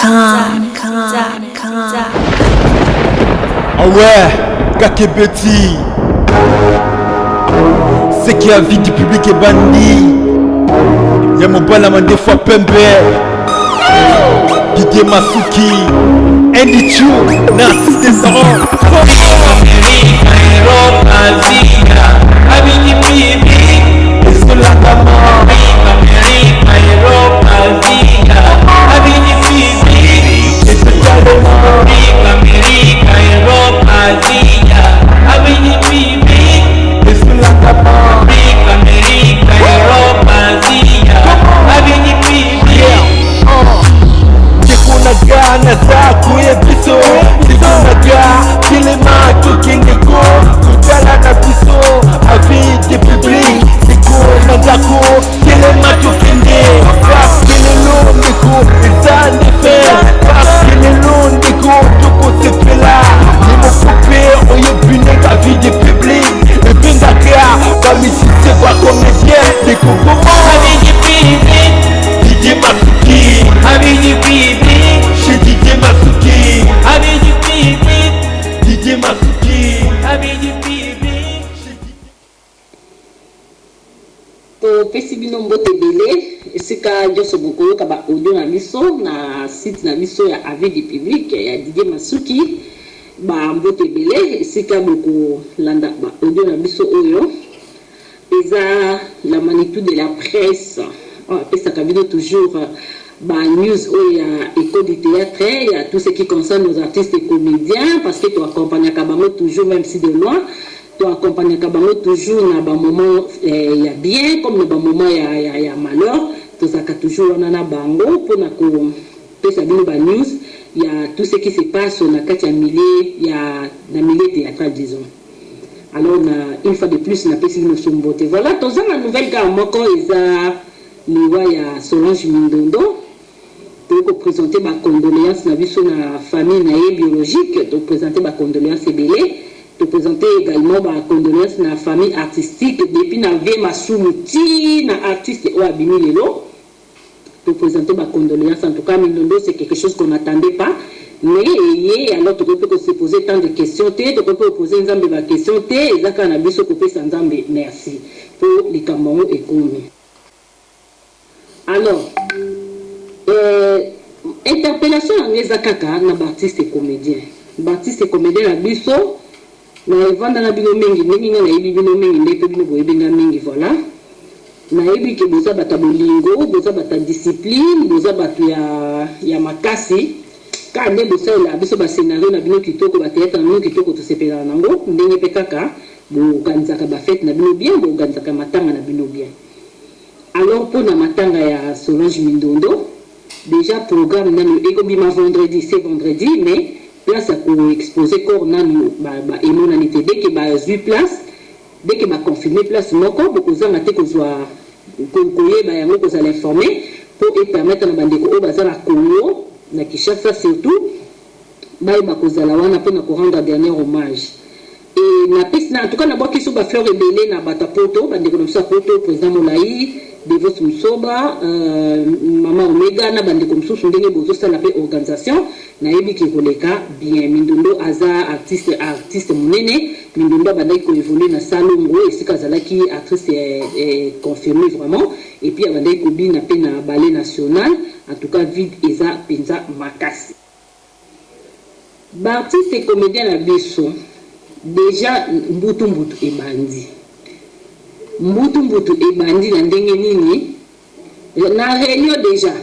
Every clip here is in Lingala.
Com. Com. Ah ouais, Kakebeti. Ce qui a vie du public est banni. Ya mobala mandefa pembe. Didier Masuki. Andy Chu. Narcisse Desarons. Ndeko naza koya biso, ndeko naga telema, tokende ko kotala na biso avis de public. Ndeko na ndako, telema, tokende, parce que lelo, ndeko, eza nde fête, parce que lelo, ndeko, tokosepela. Ye moko mpe oyebi ndenge avis de public ebengaka bamusicien, bacomédien. Ndeko, koma Didier Masuki, chez Didier Masuki, Didier Masuki. Topesi bino mbote ebele esika nyonso bokoyoka baaudio na biso na site na biso ya Avis du public ya Didier Masuki. Bambote ebele esika bokolanda baaudio na biso. Oyo eza la Manitou de la presse oyo apesaka bino toujours banews oyo ya école du théâtre, ya tout ce qui concerne nos artistes et comédiens, parce que toaccompagnaka bango toujours, même si de loin. Toaccompagnaka bango toujours na bamoment ya bien comme na bamoment ya malheur. Tozalaka toujours wana na bango mpona kopesa bino banews ya tout ce qui se passe na kati ya milieu, ya na milieu théâtral, disons. Alors, na une fois de plus, napesi bino so mbote. Voilà, toza na nouvelle kaka moko, eza liwa ya Solange Mindondo. Toyei koprésente bacondoléance na biso na famille na ye biologique, toprésente bacondoléance ebele. Toprésente également bacondoléance na famille artistique, depuis na vie Masumu ti na artiste oyo abimi lelo. Toprésente bacondoléance. En tout cas, Mindondo, c'est quelque chose qu'on n'attendait pas, mais eye. Alors, tokoki mpe kose poser tant de questions te, tokoki mpe kopose Nzambe baquestion te. Eza kaka na biso kopesa Nzambe merci mpo likambo yango ekomi. Alors, interpellation yango eza kaka na baartiste comédien, baartiste comédien na biso. Na evanda na bino mingi, ndenge nga nayebi bino mingi, nde mpe bino boyebi nga mingi. Voilà, nayebi ke boza bato ya bolingo, boza bato ya discipline, boza bato ya makasi. Kaka nde bosalela biso bascénario na bino kitoko, bathéâtre na bino kitoko, tosepelaka nango. Ndenge mpe kaka boorganisaka bafête na bino bien, boorganisaka matanga na bino bien. Alors, mpona matanga ya Solange Mindondo, déjà programme nanu ekobima vendredi, c'est vendredi, mais place ya koexpose corps nanu emonani te. Dès que bazwi place, dès que baconfirme place moko, bokozanga te kozwa koyeba yango, kozala informé, mpo epermettre na bandeko oyo baza na Congo, na Kinshasa surtout, bayeba kozala wana mpona korendre dernier hommage. E napesi na, en tout cas, nabwaki so bafleur ebele na bato ya Poto, bandeko na biso ya Poto, président Molai Devos Musoba, mama Omega na bandeko mosusu. Ndenge bozosala mpe organisation, nayebi ke koleka bien. Mindondo aza artiste, artiste monene. Mindondo abandaki koévolue na Salongo, esika azalaki artiste confirmé vraiment, et puis abandaki kobina mpe na Ballet national. En tout cas, vide eza mpenza makasi. Baartiste comédien na biso, déjà mbutu mbutu ebandi, mbutu mbutu ebandi na ndenge nini? Na réunion déjà,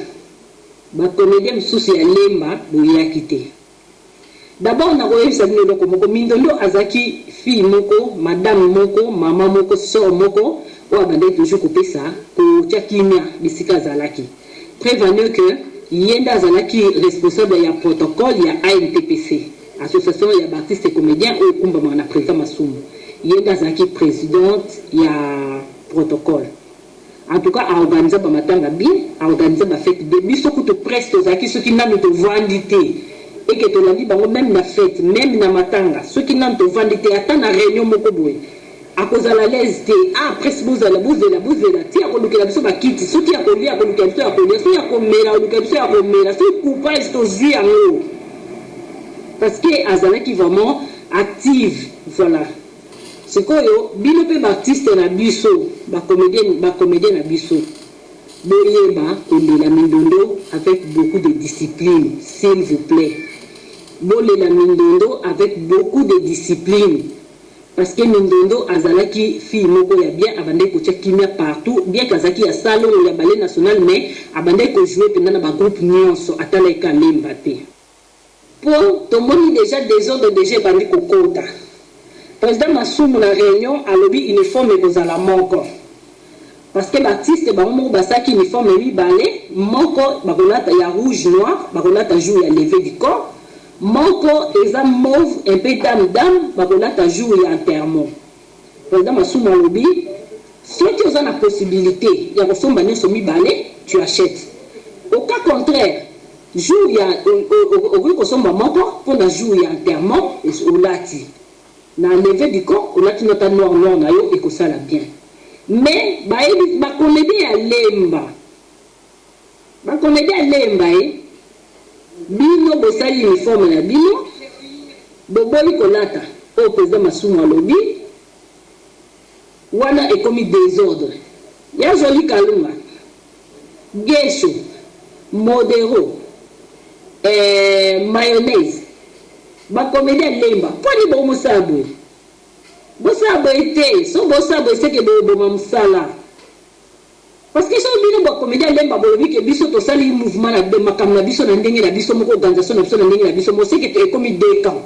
bacomédien mosusu ya Lemba boyaki te. D'abord, nakoyebisa bino eloko moko. Mindondo azalaki fille moko, madame moko, mama moko, sœur moko oyo abandaki toujours kopesa, kotia kimia bisika azalaki. Prévenir que ye nde azalaki responsable ya protocole ya ANTPC, association ya baartiste comédien oyo ekumbamaka na président Masumu. Ye nde azalaki présidente ya protocole. En tout cas, aorganiza bamatanga bien, aorganiza bafête bien. Biso kutu presque tozalaki, soki nanu tovandi te, eke tolandi bango même na fête, même na matanga. Soki nanu tovandi te, ata na réunion moko boye. Akozala alaise te. Ah presse bozala bozela bozela ti akolukela biso ba kiti soki ya kolia akolukela biso ya kolia soki ya komela akolukela biso ya komela soki coupage tozui yango parce que azalaki vraiment active voilà sikoyo bino pe ba artiste na biso ba comedien ba comedien na biso boyeba kolela mindondo avec beaucoup de discipline s'il vous plait bolela mindondo avec beaucoup de discipline Parce que Mindondo azalaki fille moko ya bien abandaki kotia kimia partout bien que azalaki ya salongo ya ballet national mais abandaki ko jouer penza na ba groupe nionso atalaki kaka Lemba te. Po tomoni dejà desordre dejà ebandi kokota. President Masumu na reunion alobi uniforme ekozala moko. Parce que ba artistes bango moko basalaki uniforme mibale, moko bakolata ya rouge noir bakolata jour ya levee du corps, moko eza mauve un peu dame dame bakolata jour ya enterrement. President Masumu alobi soki oza na possibilite ya kosomba nionso mibale tu achetes. Au cas contraire jour ya okoki kosomba moko pona jour ya enterrement olati. Na leve du corps olati no ata noir noir na yo ekosala bien mais bayebi ba comedien ya lemba ba comedien ya lemba e bino bosali uniforme na bino boboyi kolata oyo president masumu alobi wana ekomi desordre ya jolie kalunga guesho modero eh mayonnaise Ba comedien ya lemba po nini boko mosala boye bosala boye te soki bosala boye seke boboma musala parce que soki bino ba comedien ya lemba bolobi ke biso tosali mouvement na makambo na biso na ndenge na biso moko organisation na biso na ndenge na biso moko seke ekomi deux camps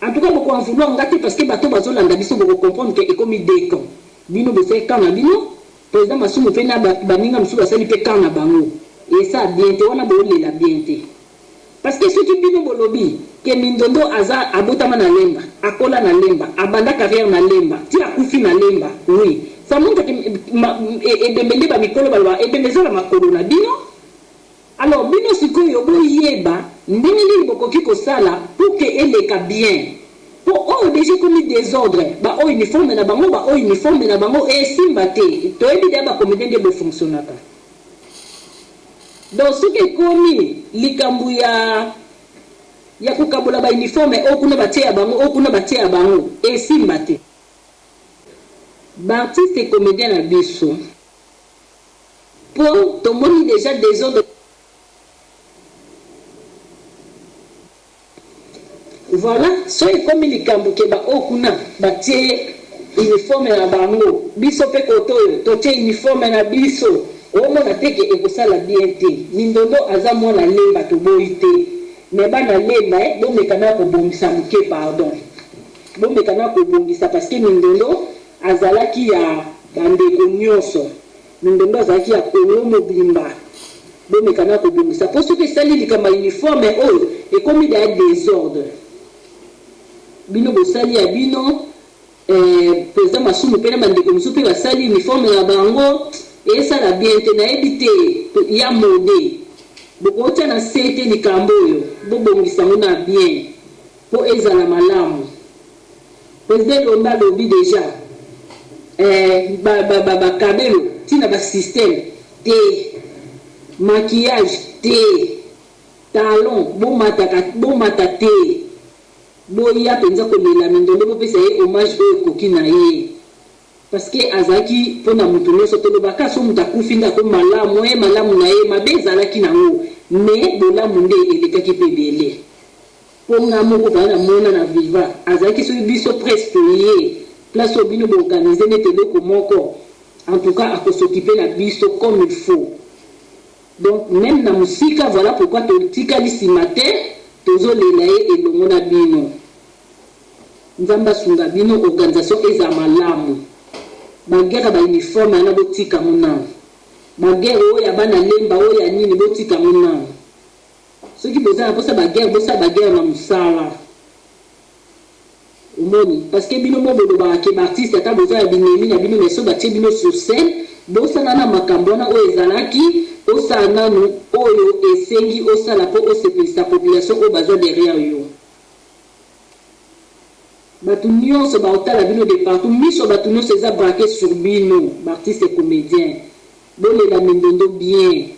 en tout cas boko en vouloir nga te parce que bato bazolanda biso boko comprendre ke ekomi deux camps bino bosali camp na bino président Masumu pe na baninga mosusu basali pe camp na bango esa bien te wana bolela bien te. Parce que soki bino bolobi que Mindondo aza abotama na Lemba, akola na Lemba, abanda carrière na Lemba, ti akufi na Lemba, oui ça montre que ebembe nde ba mikolo balobaka ebembe eza na makolo na bino. Alors bino sikoyo boyeba ndenge nini bokoki kosala pour que eleka bien. Po oyo dejà ekomi desordre, ba oyo uniforme na bango, ba oyo uniforme na bango, esimba te. Toyebi dejà ba comediens nde bo fonctionnaka. Donc soki ekomi likambo ya ya kokabola ba uniforme oyo kuna batie ya bango oyo kuna batie ya bango esimba te. Ba artistes et comediens na biso po tomoni dejà desordre. Voilà soki ekomi likambo ke ba oyo kuna batie uniforme na bango biso pe kote oyo totie uniforme na biso omona te ke ekosala bien te mindondo aza mwana lemba toboyi te mais bana lemba eh bomeka na kobongisa muke pardon bomeka na kobongisa parce que mindondo azalaki ya ba ndeko nioso Mindondo azalaki ya Congo mobimba bomeka na kobongisa po soki esali likambo ya uniforme oyo ekomi deja desordre bino bosali ya bino eh, president Masumu pe na bandeko mosusu pe basali uniforme na bango esala bien te nayebi te ya mode bokotia na se te likambo oyo bobongisa yango na bien po ezala malamu. President Elombe alobi dejà eh ba ba ba ba cabelo ti na ba système te maquillage te talon bomataka bomata te boya penza kolela mindondo bopesa ye hommage oyo ekoki na ye parce que azalaki pona mutu nionso toloba kaka soki mutu akufi nde akomi malamu eh malamu na ye mabe ezalaki nango mais bolamu nde elekaki pe ebele. Po nga moko penza na mona na viva azalaki soki biso presse toye place oyo bino bo organiser neti eloko moko en tout cas ako s'occuper na biso comme il faut donc meme na musika voila pourquoi totikali sima te tozo lela ye elongo na bino Nzambe asunga bino organisation ezala malamu ba guerre ya ba uniforme wana botika yango nanu ba guerre oyo ya bana lemba oyo ya nini botika yango nanu. Soki boza na posa ba guerre bosala ba guerre na musala omoni parce que bino moko bolobaka ke ba artiste ata boza na binemi na bino mais soki batie bino sur scène bosana na makambo wana oyo ezalaki osala nanu oyo esengi osala po osepelisa population oyo baza derrière yo. Batu nionso baotala bino de partout, miso ya batu nionso eza braque sur bino ba artistes comediens. Bolela mindondo bien.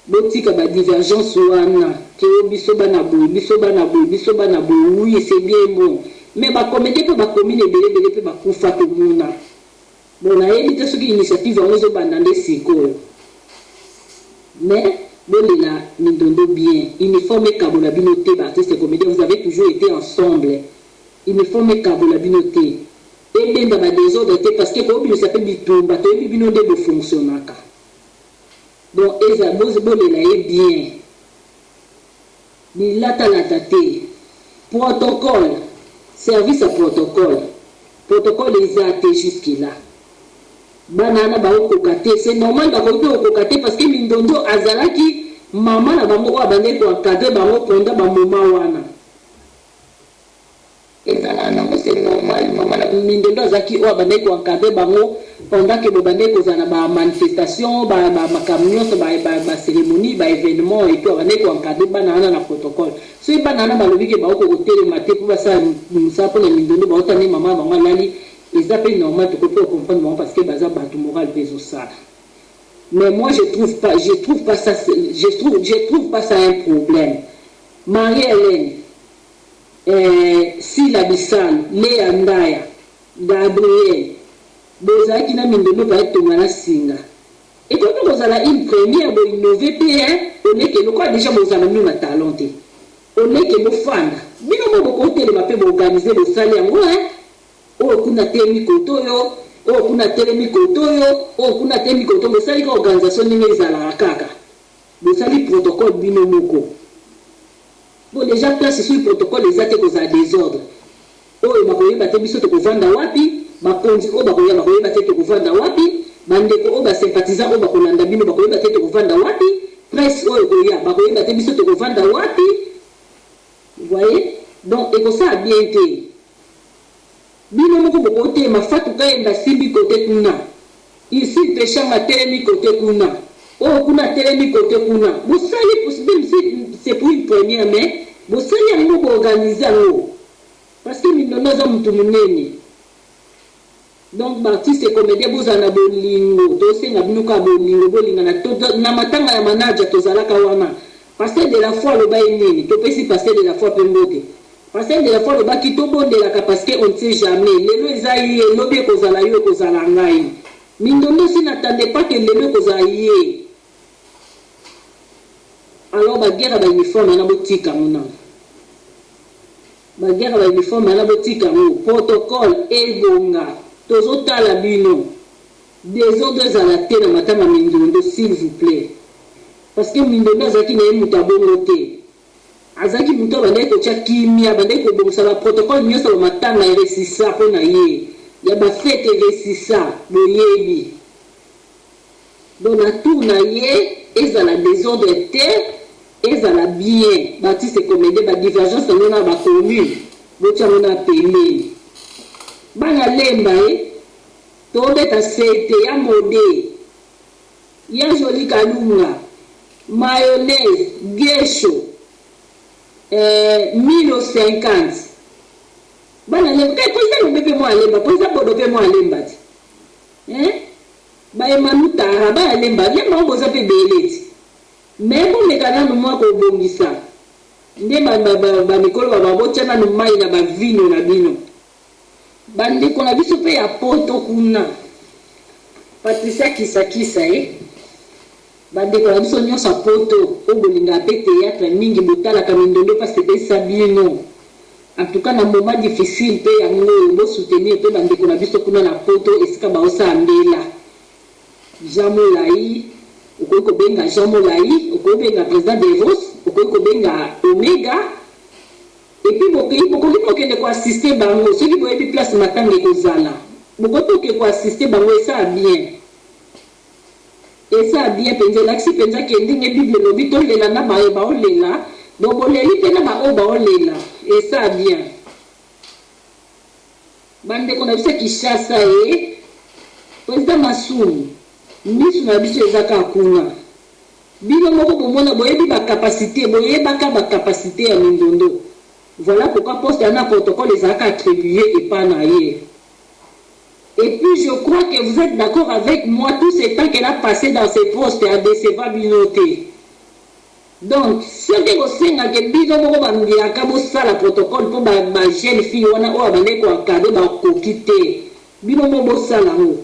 Botika ba divergence wana ke oh biso bana boye, biso bana boye, biso bana boye, oui c'est bien bon mais ba comediens pe ba commune ebele ebele pe bakufa tomona. Bon nayebi te soki initiative yango ezo banda nde sikoyo mais bolela mindondo bien uniforme ekabola bino te ba artistes comediens vous avez toujours ete ensemble uniforme ekabola bino te ebenda ba desordre te parce que ekobimisa pe bitumba toyebi bino nde bo fonctionnaka donc eza bolela ye bien Bilata lata te. Protocole, service ya protocole. Protocole eza te jusque là. Bana wana bao koka te, c'est normal bakoki pe kokoka te parce que Mindondo azalaki maman na bango oyo abandaki ko encadrer bango pendant ba moments wana. Ezalaka nango c'est normal maman na Mindondo azalaki oyo abandaki ko encadrer bango pendant que bobandaki kozala na ba manifestations ba ba makambo nionso ba ba ceremonie ba evenements et tout abandaki ko encadrer bana wana na protocole soki bana wana balobi ke bakoki kotelema te po basala musala pona Mindondo baotala ndenge maman na bango alali eza pe normal tokoki pe ko comprendre bango parce que baza batu morale pe ezosala mais moi je trouve pas je trouve pas ça je trouve je trouve pas ça un problème Marie Helène Eeh Sila Bisalu, Lea Ndaya, Gabrielle bozalaki na mindondo paye tonga na singa ekoki pe kozala une première bo innove pe hein oleke lokola dejà bozala na bino na talent te oleke bofanda bino moko bokotelema pe bo organise bosali yango hein oyo kuna atelemi kote oyo oyo kuna atelemi kote oyo oyo kuna atelemi kote oyo bosali ka organisation ndenge ezalaka kaka bosali protocole bino moko. Po dejà place soki protocole eza te ekozala desordre oyo bakoyeba te biso tokovanda wapi, bakonzi oyo bakoya bakoyeba te tokovanda wapi, ba ndeko oyo ba sympathisants oyo bakolanda bino bakoyeba te tokovanda wapi, presse oyo ekoya bakoyeba te biso tokovanda wapi, vous voyez donc ekosala bien te. Bino moko bokotelema Fatou Kayembe asimbi cote kuna Ursule Peshanga atelemi cote kuna oyo kuna atelemi cote kuna bosali meme si c'est pour une première mais bosali yango bo organise yango parce que Mindondo aza mutu munene donc ba artistes et comediens bozala na bolingo tosenga bino kaka bolingo bolingana na matanga ya manager tozalaka wana pasteur de la foi aloba ye nini topesi pasteur de la foi pe mbote Pasteur de la foi alobaki tobondelaka parce que on ne sait jamais lelo eza ye lobi ekozala yo ekozala ngai mindondo si n'attendait pas que lelo ekozala ye alors ba guerre ya ba uniforme wana botika yango nanu ba guerre ya ba uniforme wana botika yango protocole ebonga tozotala bino desordre ezala te na matanga mindondo s'il vous plait parce que mindondo azalaki na ye moto ya bongo te Azalaki mutu abandaki kotia kimia, abandaki kobongisa ba protocole nionso ya ba matanga e reussissa po na ye, ya ba fete e reussissa, boyebi. Donc na tour na ye ezala desordre te, ezala bien, ba artistes comediens ba divergences na bino na ba commune botia yango na pembeni. Bana lemba e, tobeta sete ya mode. Ya jolie kalunga, mayonnaise, guesho eh milo 50 bana lemba eh president elombe pe mwana lemba president bodo pe mwana lemba ti eh ba emanu tara bana lemba lemba ngo boza pe ebele ti mais bomeka nanu mwa kobongisa nde ba, ba, ba, ba mikolo ba botia nanu mayi na ba vino na bino Ba ndeko na biso pe ya poto kuna Patricia kisa kisa eh ba ndeko na biso nionso ya poto oyo bolingaka pe theatre mingi botalaka mindondo pe asepelisa bino en tout cas na moment difficile pe yango oyo bo soutenir pe ba ndeko na biso kuna na poto esika baosala mbela Jean Molayi okoki kobenga Jean Molayi okoki kobenga president Devos okoki kobenga Omega Et puis bokeyi bokoki pe kokende ko assister bango soki boyebi place matanga ekozala bokoki pe koke ko assister bango esala bien esala bien penza elakisi penza ke ndenge bible elobi tolela na baye baolela donc boleli pe na ba oyo baolela esala bien ba ndeko na biso ya Kinshasa e president Masumu misu na biso eza kaka kuna Bino moko bomona boyebi ba capacite boyebaka ba capacite ya mindondo. Voilà pourquoi poste wana protocole ezalaka attribue epa na ye. Et puis je crois que vous etes d'accord avec moi tout ce temps qu'elle a passe dans ce poste a deceva bino te. Donc soki ekosenga ke bino moko ba mbiaka bosala protocole po ba ba jeune fille wana oyo abandaki ko encadrer bakoki te bino moko bosala yango.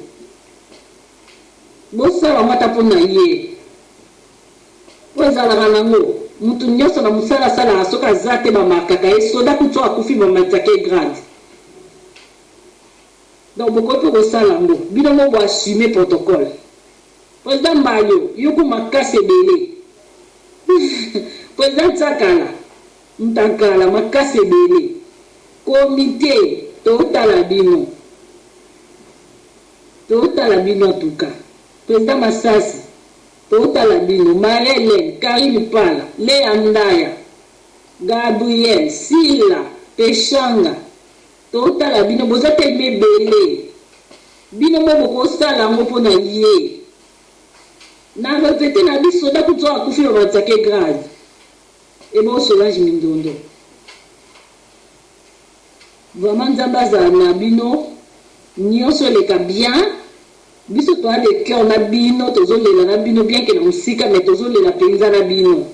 Bosala yango ata pona ye. Po ezalaka nango mutu nionso na musala asalaka soki aza te ba markaka ye soda kutu soki akufi ba matisaka ye grade. Donc bokoki pe kosala yango bino moko bo assumer protocole. President Mbalio yo ku makasi ebele President Nsakala Ntankala makasi ebele Comite totala bino totala bino en tout cas President Masasi totala bino Marie Helène Carine Pala Lea Ndaya Gabriel Sila Peshanga Totala bino boza telema ebele bino moko bokosala yango pona ye na repete na bi soda kutu soki akufi ba matisaka ye grade ebongo Solange mindondo vraiment nzambe azala na bino nioso eleka bien biso toza de coeur na bino tozo lela na bino bien que na musika mais tozo lela penza na bino.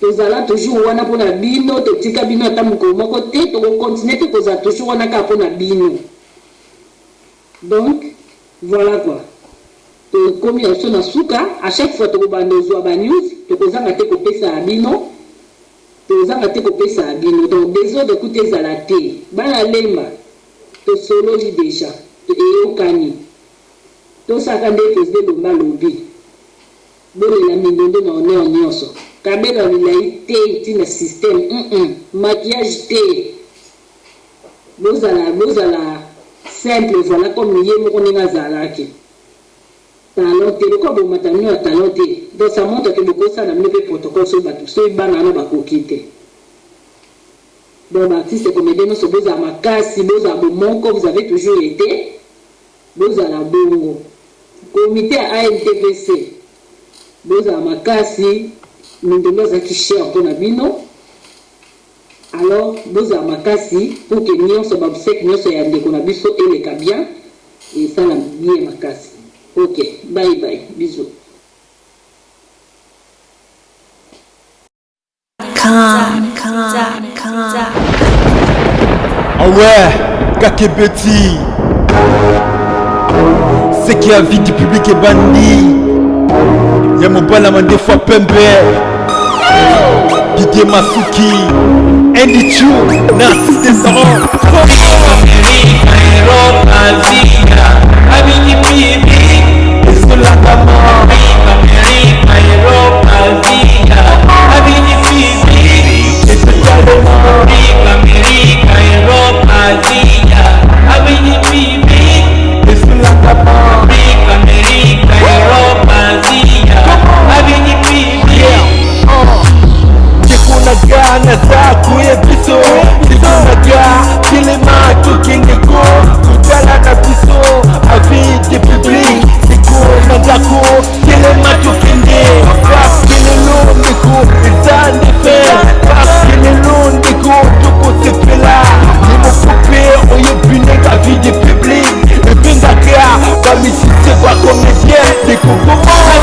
Tozala toujours wana pona bino, totika bino ata mokolo moko te, toko continuer pe kozala toujours wana kaka pona bino. Donc voilà quoi. Tokomi na biso na suka, à chaque fois toko banda ozua ba news, tokozanga te kopesa ya bino, tozanga te kopesa ya bino. Donc desordre kutu ezala te. Bana Lemba, tosololi dejà, eyokani. Tosaka nde president Elombe alobi. Bolela mindondo na honneur nionso. Kabelo ya milayi te ti na système humm maquillage te bozala bozala simple voilà comme ye moko ndenge azalaki. Talon te lokola bomata na bino na talon te donc ça montre que bokosala na bino pe protocole soki batu soki bana wana bakoki te. Donc ba artistes comediens nionso bozala makasi bozala bomoko vous avez toujours ete Bozala bongo. Comite ya ANTPC bozala makasi mindondo azalaki cher pona bino alors bozala makasi pour que nionso ba obseques nionso ya ndeko na biso eleka bien esala bien makasi ok bye bye bisous. Ah ouais, Kakebeti. Ce qui a vie du public ebandi. Ya mobala mandefu pembe. Didier Masuki. Andy Chu. Narcisse Desaron. Naza koyebiso ndeko na ga telema tokende ko kotala na biso avis de public ndeko na ndako telema tokende parce lelo ndeko eza nde fin parce lelo ndeko tokosepela ye moko mpe oyebi ndenge avis de public ebengaka bamisise bacomédien ndeko koma.